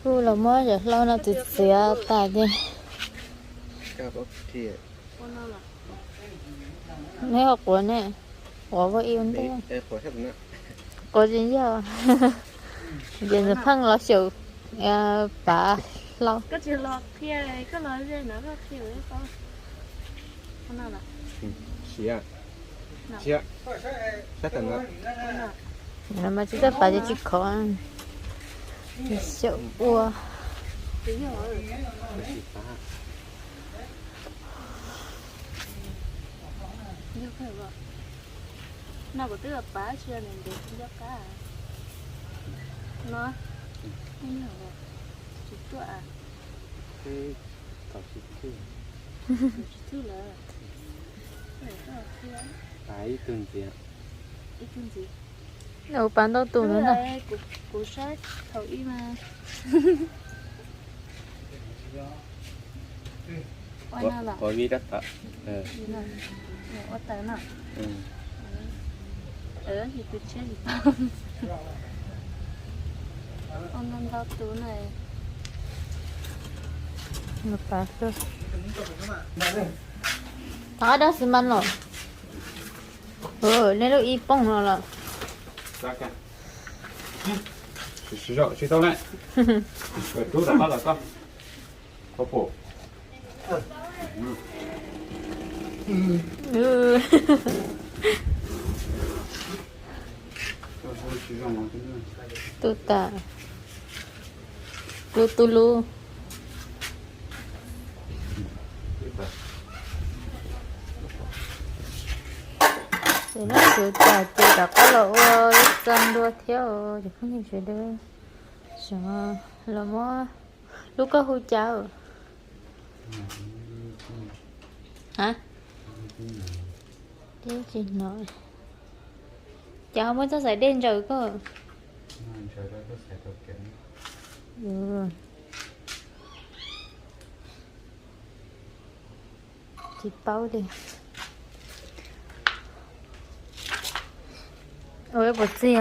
Kuj los muab cov hlau no txiav txiav tas ces neb ho quav ne, quav ua ib ua ntej. Quav tsis yog, ces nws pheej los xyaum pav hlau. Mas tsis txawj pav ces tsis khov, xyaum ua. No kuv twb pav tsis ntev ntev tsis nco qab no. Tsis tuaj. Tsis twg lawm. Ib tug ntxiv. Ib tug ntxiv. Ua pav ntau tus no na. Kuv saib thaum ib mas. Ua no los? Ua vib rab tom. Ua taws no. Ua ntau ntau tus na. Thov dab xi mas los. Nej lub ib poob no los. Tu tas. Lub tu lub. Ces noj su tas ces rov qab los ua lub txaj ntua thiab os cov phooj ywg sawv daws. Los muab lub koj hu cas? Ha? Tsis hnov. Cas ho muab txoj xaim dej ntsaws koj? Tsis paub li. Ua puas txig?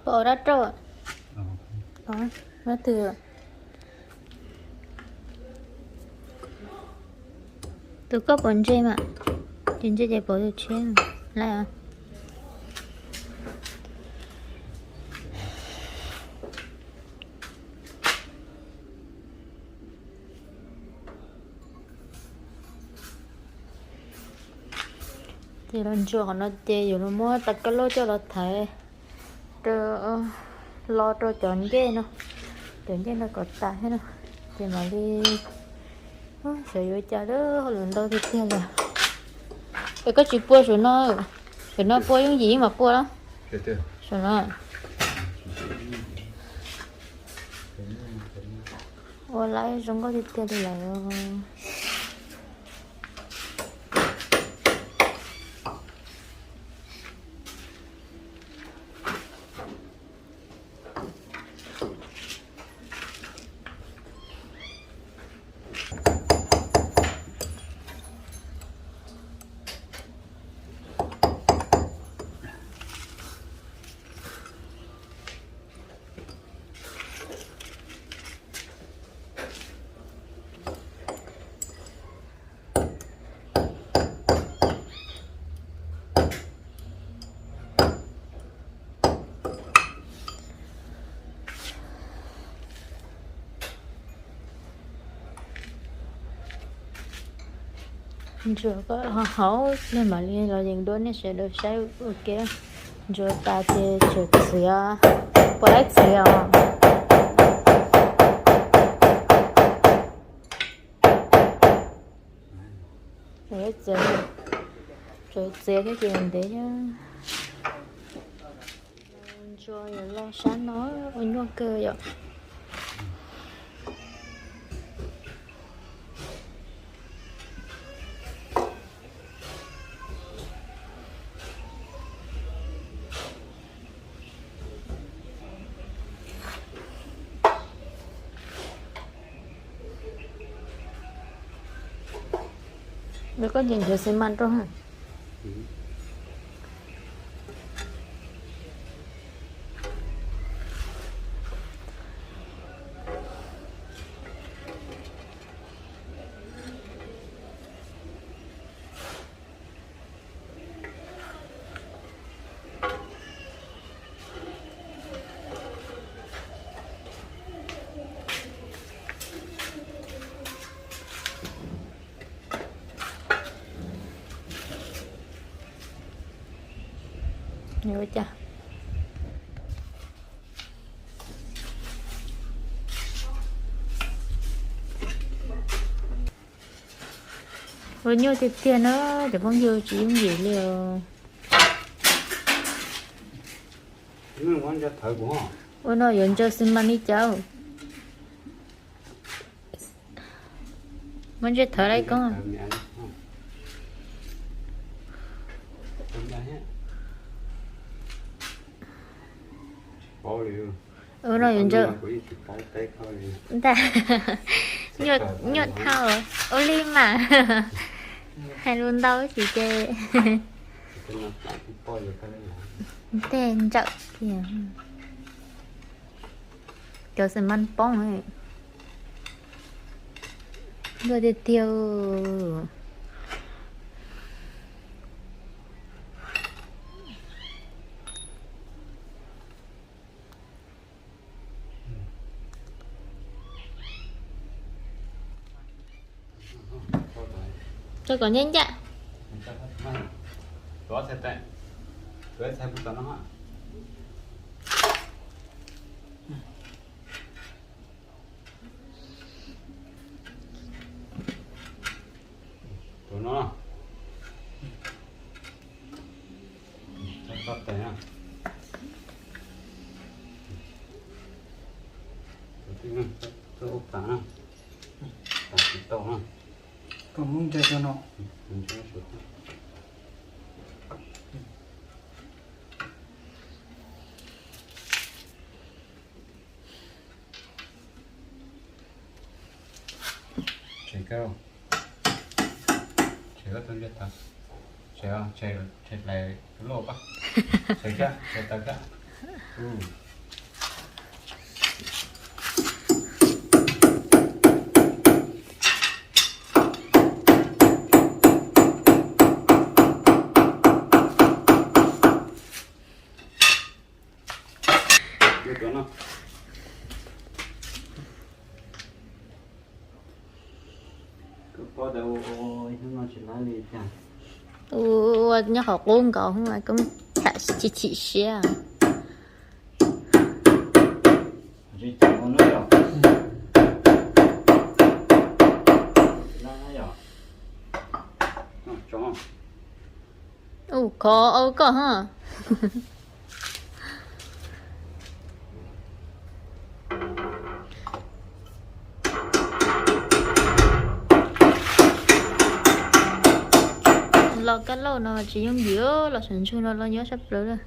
Pom dab roj. Twg? Tus koj pom ntse mas, ces ntse ces pom tus tshiab lawm. Ces los ntsuas qhov no ces yuav los muab tas kab laub coj los thaiv rau, lo rau cov ncej no, cov ncej no kom tas thiab no, ces mam li xyov yuav cas lawm, hauj lwm ntau tiag tiag li. Es koj tsis pua saum no, saum no pua yooj yim mam pua los. Saum no ua laib zoo nkauj tiag tiag li lawm. Ntsuas koj ho hauv nej mam li los yees dua nej sawv daws saib ua ke. Ntsuas tas ces tseem txiav, puas laib txiav os? Tseem txiav thiab ces ntev thiab. Ntsuas yuav los sab no ua nyuaj kawg yom. Koj ces nchuav xi mas rau ha. Ua nyuaj tiag tiag na, cov phooj ywg, tsis yooj yim li os. Ua no yuav ntsaws xi mas li cas? Muab ntsej thawv lawm koj. Ua no yuav ntsaws. Ntag, nyuaj thau, ua li mas hais lus ntau tsis ces. Tej ntsawm tiag. Cov xi mas poob, luaj tiag tiag. Tso kom ncaj ncaj. Tus no, tso tes na. Tus twg na, tso ub tas na, tas tsis tau na. Koj muab ntsaws rau no. Tshem kawg, tshem koj tus ntsej tawv, tshem, tshem hlais loj pab, tshem kawg, tshem tawv kawg. Ua nyob qhov qub nkaus, koj tham chim chim siab. Ua khov au koj ha. Los kab lauj no tsis yooj yim, los saum ntsug no los nyob sab plaws lawm.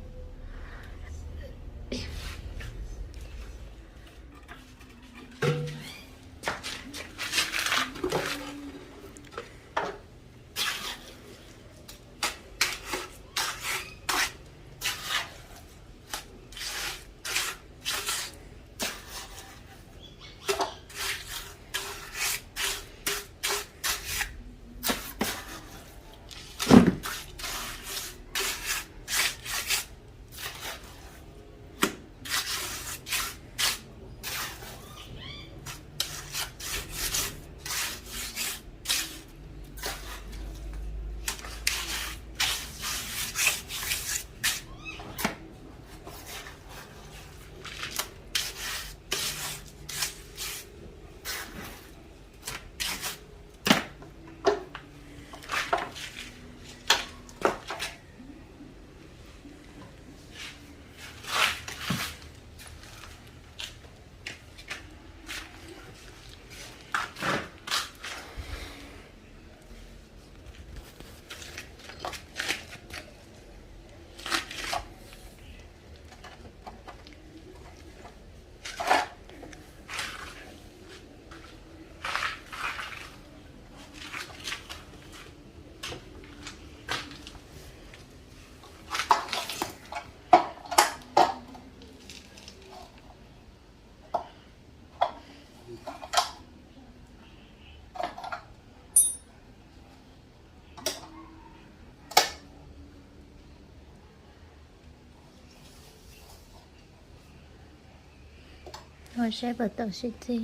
Ua saib puas tau sib txig.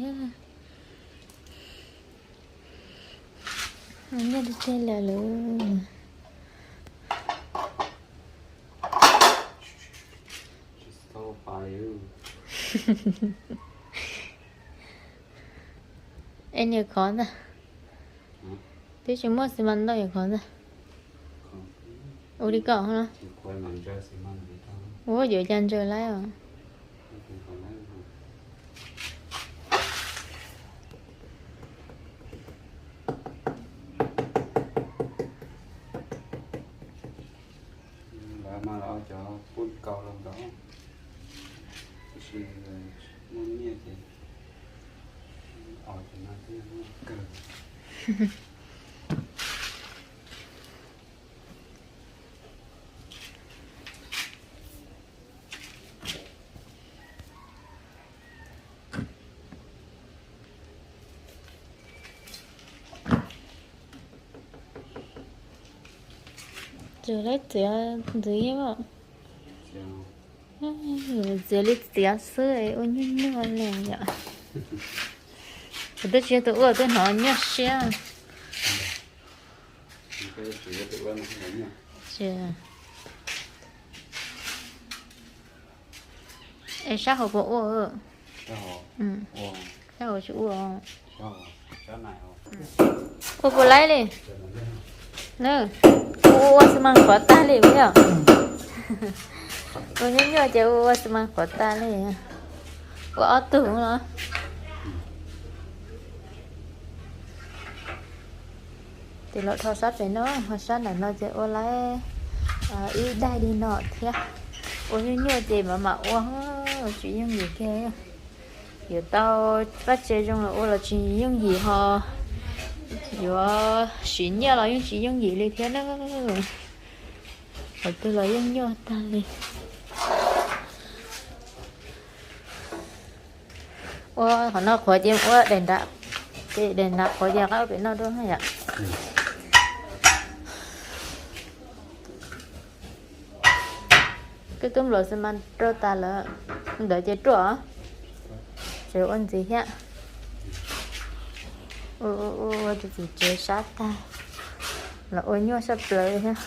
Nyiaj tiag tiag li lawm. Es niam khov ntag. Twb tsis muaj xi mas ntau yuav khov ntag. Ua li koj no. Ua yuav cas ntsaws laib os. Lawv mas lawv cov pub kaus los ntawd, tab sis muaj nyiaj ces os cov no thiaj muaj kawg. Txiav laib txiav ntxiv, txiav li txiav xwb ua nyuaj nyuaj li yom. Kuv twb tsis yog tus ua twb hnov nyuaj siab. Es sab hauv puas ua? Sab hauv tsis ua. Ua puas laib li? Ua ua xi mas qhuav tag li yom. Ua nyuaj nyuaj ces ua ua xi mas qhuav tag li. Ua ob tug no. Ces los rho sab pem no, ho sab nram no ces ua laib ib daig li no thiab. Ua nyuaj nyuaj ces mam mam ua, tsis yooj yim kiag. Yuav tau vaj tse zoo los ua los tsis yooj yim ho yuav siv nyiaj los yeej tsis yooj yim li thiab na. Qhov twg los yeej nyuaj tag li. Ua qhov no qhuav ces ua daim nrad, ces daim nrad qhuav ces rov qab ua pem no dua na yom. Koj twb nplaum xi mas rau tas lawm, ntawd ces ruaj, tseem ua ntxiv thiab. Ua ua ua tus txiv tsev sab tag los ua nyuaj saj plaws thiab.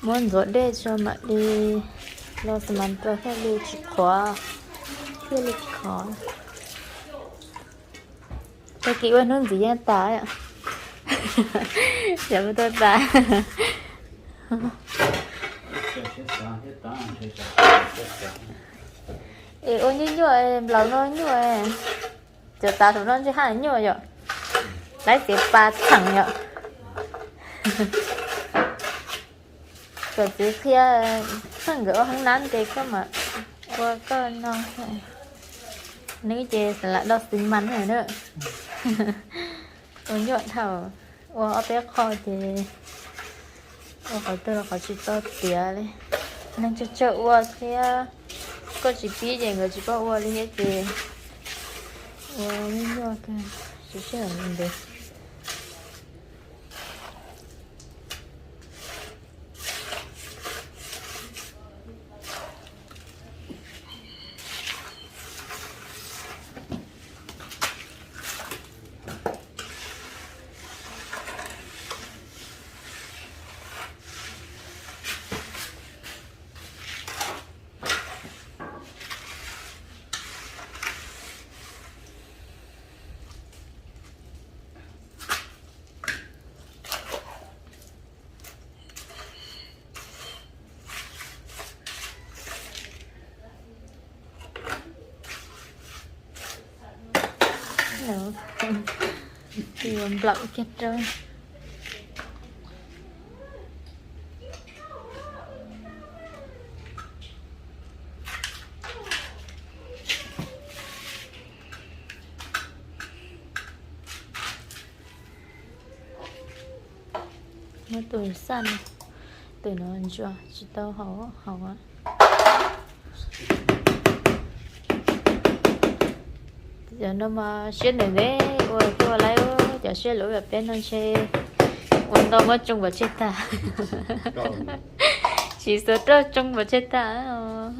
Muab ntxuav dej tso mam li los xi mas rau thiaj li tsis qhuav, thiaj li khov. Tag kis ua hnub ntxiv yeej tas, xyov puas tau tas. Es ua nyuaj nyuaj, nplaum no nyuaj, cov tav saum no ntshe haj nyuaj yom. Laib txiav pas txheem yom. Kom txiv qhia, txheej nkawd ua heev nab ces koj mam ua koj no. Nws ces lam do xi mas na. Ua nyuaj dhau, ua ob peb qho ces ua qhov twg los qhov tsis tau tiav li. Neeg tsawg tsawg ua thiab, koj tsis pib ces nkawd tsis paub ua li thiab ces ua nyuaj nyuaj kawg, tsis sij hawm ntev. Nplaum kiag rau. Muab tus xaj no, tus no ntsuas tsis tau haus haus. Cov no mas siab ntev ntev ua tuaj laib, cov siab luv peb no ntshe ua ntau muab tsoo pov tseg tag. Tsis xuas roj tsoo pov tseg tag.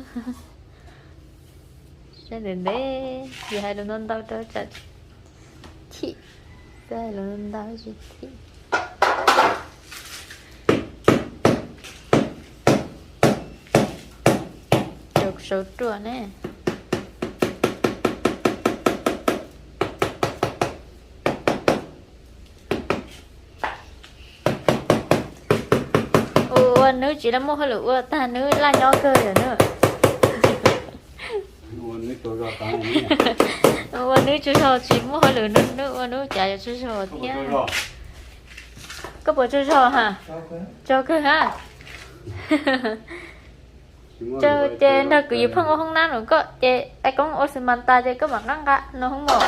Saib ntev ntev, yus hais lus ntau ntau rau tsam chim, txawj hais lus ntau tsis chim. Rau saum ruaj ne. Ua nws tsis muaj hauj lwm ua tag nws laj nyob kawg yom nws. Ua nws tsaug zog tsis muaj hauj lwm, nws ua nws cas yuav tsaug zog thiab. Koj puas tsaug zog ha? Tsaug kawg ha. Tsaug ces nrog kwv yus pheej ua hoob nab los koj ces tais koob ua xwm mas tas ces koj mam nqa nqa no hoob mos.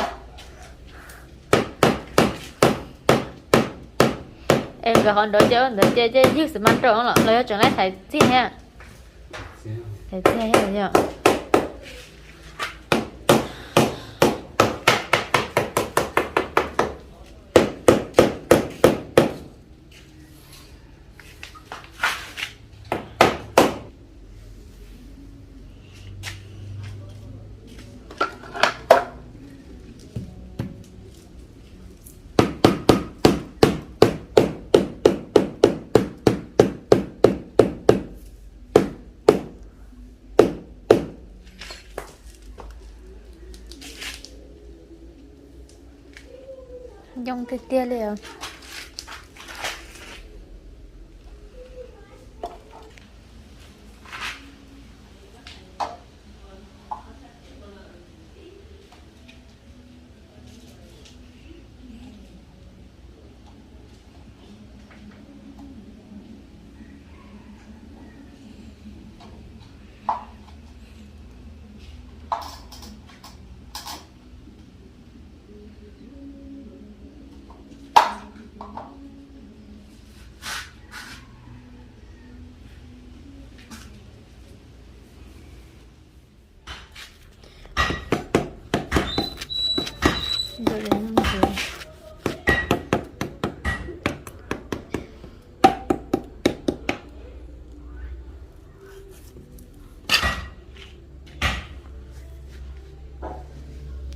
Es nkawd qhov nrov ces ua ntawd ces ywg xwm mas rau los los yog tseem laib thaiv txiag thiab. Thaiv txiag thiab yom. Yoo tiag tiag li os.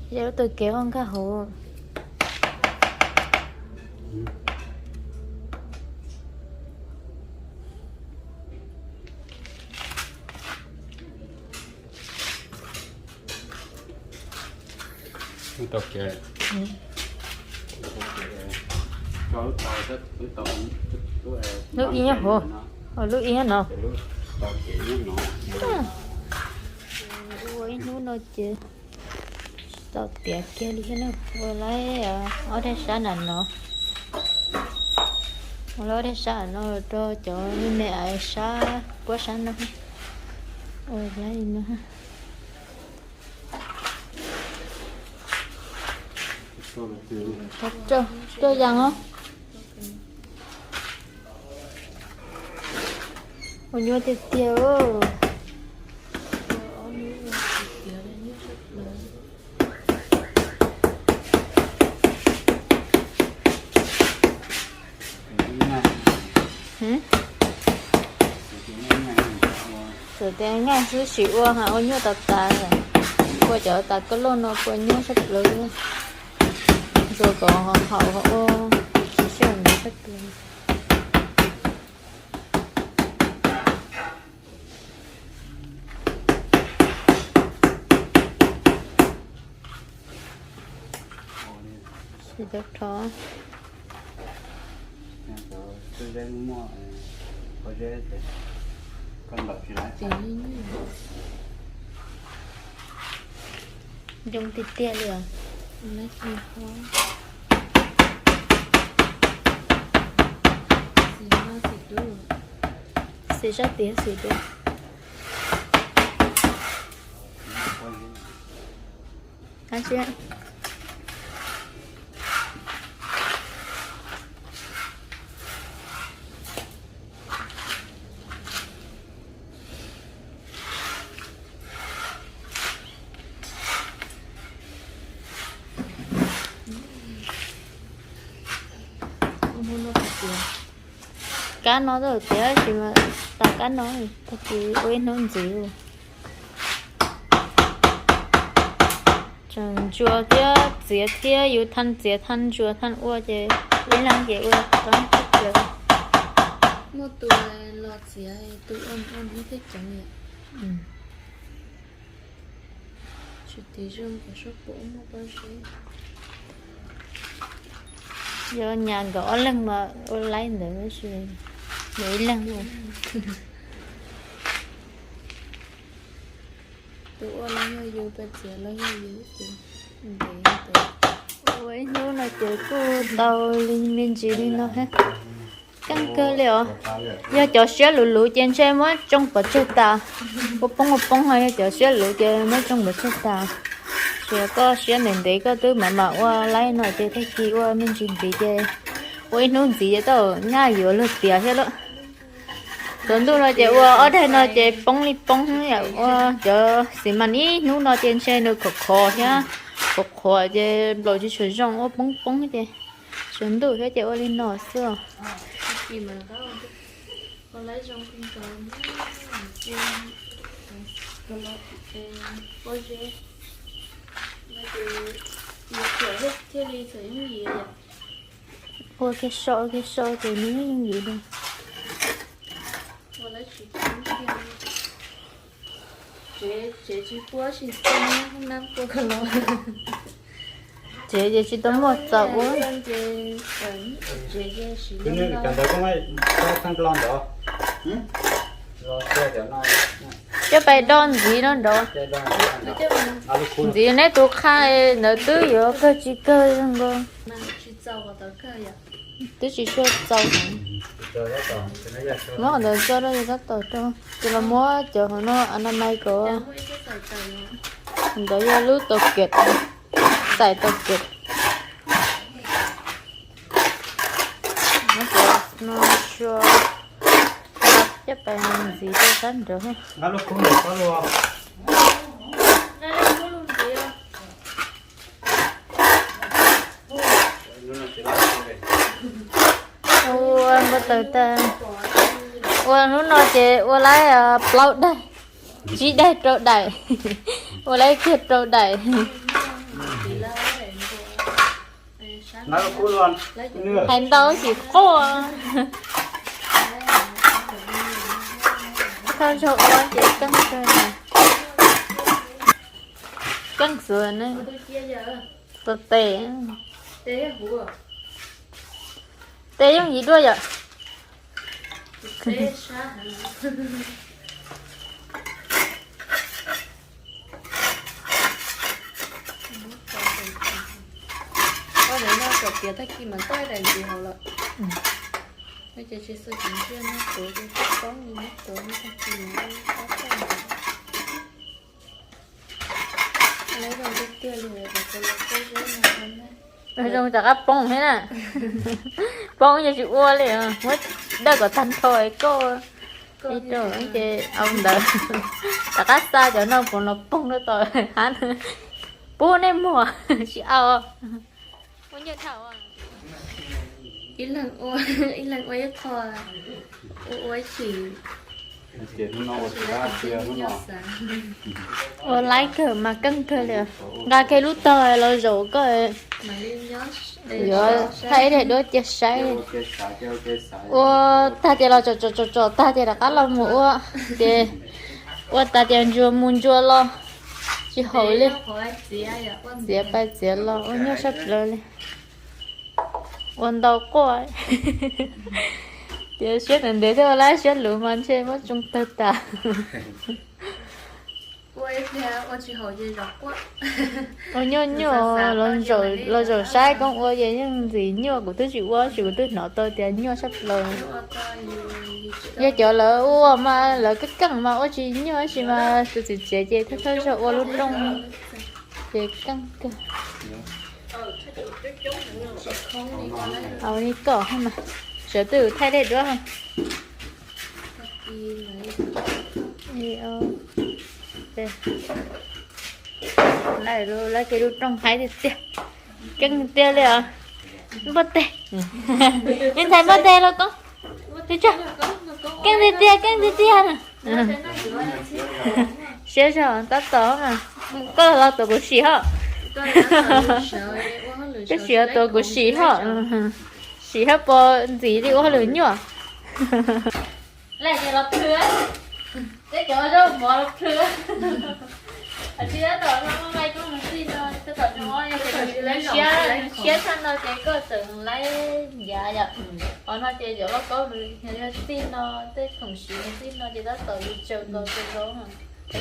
Yog lub tug kev ua nkag hauv. Lub ib nyob hauv, lub ib nyob no. Ua ib hnub no ces tau tiav kiag li thiab na. Ua lawm ob daim sab nram no, ua lawm ob daig sab no rau cov me me sab puab sab no. Ua li no. Rau yas os. Ua nyuaj tiag tiag. Txawm tias nyaj xwb sim ua ha ua nyuaj tas tas. Ua cov tas koj loj no ua nyuaj tshaj plaws. Ntsuas kom haum ho ua tsis sij hawm ntau tshaj plaws. Yoo tiag tiag li os. Xim sab tid xim dua. Kab no tau tiav tsis mas tas kab no, tag kis ua ib hnub ntxiv. Ntsuas thiab txiav thiab yus thaj txiav thaj ntsuas thaj ua ces ib leeg ces ua qab tib plaws. Muaj tus los txiav tus ua ua nws thiaj ceev yom. Tsis tiv zoo kom sab pom muaj pob zeb. Yog nyas nkawd ob leeg mas ua laib ntawd tab sis nws ib leeg ua. Tus ua los yog yus, tus txiav los yog yus ces ntev ntev. Ua ib hnub no ces kuj tau li me ntsis li no thiab. Keej kawg li os. Yog cov siab luv luv ces ntshe muab tsoo pov tseg tas, ua poob ua poob ho, yog cov siab luv ces muab tsoo pov tseg tas. Tsis koj siab ntev ntev koj twb mam mam ua laib no ces tag kis ua me ntsis ntxiv ces ua ib hnub ntxiv ces tau nyaj yuav luag tiav thiab lawm. Tsaus ntuj no ces ua ob daig no ces poob li poob, ua cov xis mas ib hnub no ces ntshe nws khov khov thiab, khov khov ces nplaum tsis tshua zoo ua poob poob ces tsaus ntuj thiab ces ua li no xwb. Ua kiag so, ua kiag so ces nws yeej yooj yim dua. Tsev ces tsis tau muaj txaus ua. Coj pais do ntxiv no nrov. Ntxiv neb tus qha ntawd twb yuav kawg tsis kawg zoo nkaus. Twb tsis tshua txaus. Muab qhov ntawd tso rau yus tab tom rau. Ces los muab cov hauv no a na mai kom. Ntawd yog lub tau kiam, txais tau kiam. Muab cov no sua coj pais ntxiv rau sab nraud. Ua npau taws tag, ua hnub no ces ua laib plaub daim, tsib daim rau daim, ua laib kiag rau daim. Hais ntau tsis quaj. Thawj zaug ua ces keej kawg na. Keej xwb ne. Txog tes. Tes yooj yim dua yom. Tiav tag kis mas tau daim ntxiv hauv lawm. Ces tsis xu tsiv ntsiag no tuav ces tsis poob li no tuav tag kis mas. Zoo rov qab poob thiab na. Poob ces tsis ua li, muab dawj kom tag nrho koj. Ces au ntawd rov qab xa cov no puas los poob rau tom hab. Pub nej muag tsis au. Ib leeg ua ib qho, ua ua ib chim. Ua laib kawg mas keej kawg li. Nqa kiag lub tog los zaum koj, yuav thaij ib daim duab cia saib. Ua tag ces los tsom tsom tsom tag ces rov qab los mus ua, ces ua tas ces ntsuas mus ntsuas los tsis haum li. Txiav pais txiav los ua nyuaj sab plaws li. Ua ntau quaj. Tias siab ntev ntev thiaj ua laib, siab luv mas ntshe muab tsoo tawg tas. Ua nyuaj nyuaj, los zaum saib koob ua ces yeej ntxim nyuaj, kuv twb tsis ua tab sis kuv twb hnov tau tias nyuaj sab plaws. Yog cov lawv ua mas lawv keej keej mas ua tsis nyuaj tab sis mas tus txiv tsev ces thawj thawj zaug ua lub rooj ces keej kawg. Au li kom mas, sawv twj ywm thaij daim duab. Lawv ces lub rooj haib tiag tiag, keej tiag li os. Npoj teg, ntxhais npoj teg los koob, keej tiag tiag, keej tiag tiag. Siab zog tab tom, koj los tuav kuv sim hos. Tab sis tuas kuv sim hos, sim hab pos ntxiv li ua hauj lwm nyuaj. Laj ces los plhws, teb cov zaub mov los plhws. Tsis tab tom no laj koj mus txij no, tab tom no ces siab, siab tshaj no ces koj tseem laib ncav yom. Qhov no ces yuav lauj kaub nws yog txij no, tej khoom siv nws txij no ces tab tom yus tsaws nkaus tsaws zoo.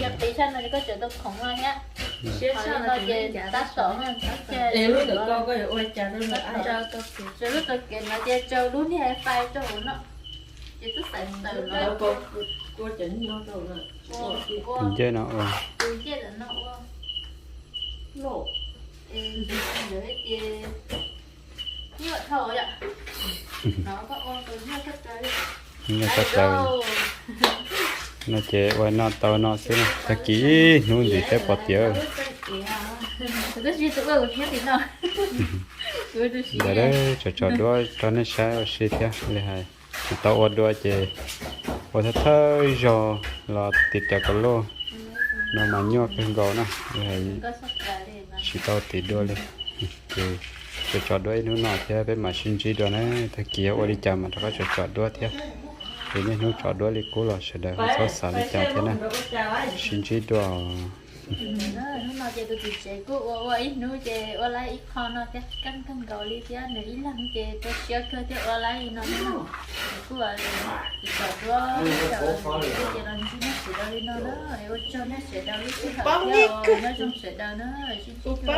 Yog qiv tshaj no ces koj tseem tau khoom no thiab. Siab tshaj no ces tab tom no, lub tau kev no ces tsaws lub niag fais rau hauv no. Ces twb xaiv tawm no. Ncej no ua. Tus ncej ntawm no ua. Ntawd ces nyuaj dhau yom. No koj ua tus nyuaj tshaj plaws li. Nyuaj tshaj plaws. No ces ua noj tau no xwb na, tag kis ib hnub ntxiv thiab pom tiav. Ntawd tso tso duab rau nej saib ua si thiab li hais. Tsis tau ua dua ces ua thawj thawj zaug los tiv cov kaus loj no mas nyuaj kawg nkaus na, li hais tsis tau tiv dua li. Ces tso tso duab ib hnub no thiab peb mam sib ntsib dua na, tag kis ua li cas mam rov qab tso tso duab thiab. Ces niaj hnub tso duab li qub los sawv daws ho txhob xav li cas thiab na, sib ntsib dua. Hnub no ces tus txiv tsev kuj ua ua ib hnub ces ua laib ib qho no thiab, keej kawg nkaus li thiab, nws ib leeg ces rau siab kawg thiaj ua laib li no thiab. Kuj tso duab ces los ntsib nej sawv daws li no na, ua tsaug nej sawv daws lub sij hawm thiab, nyob zoo sawv daws na, sib ntsib dua.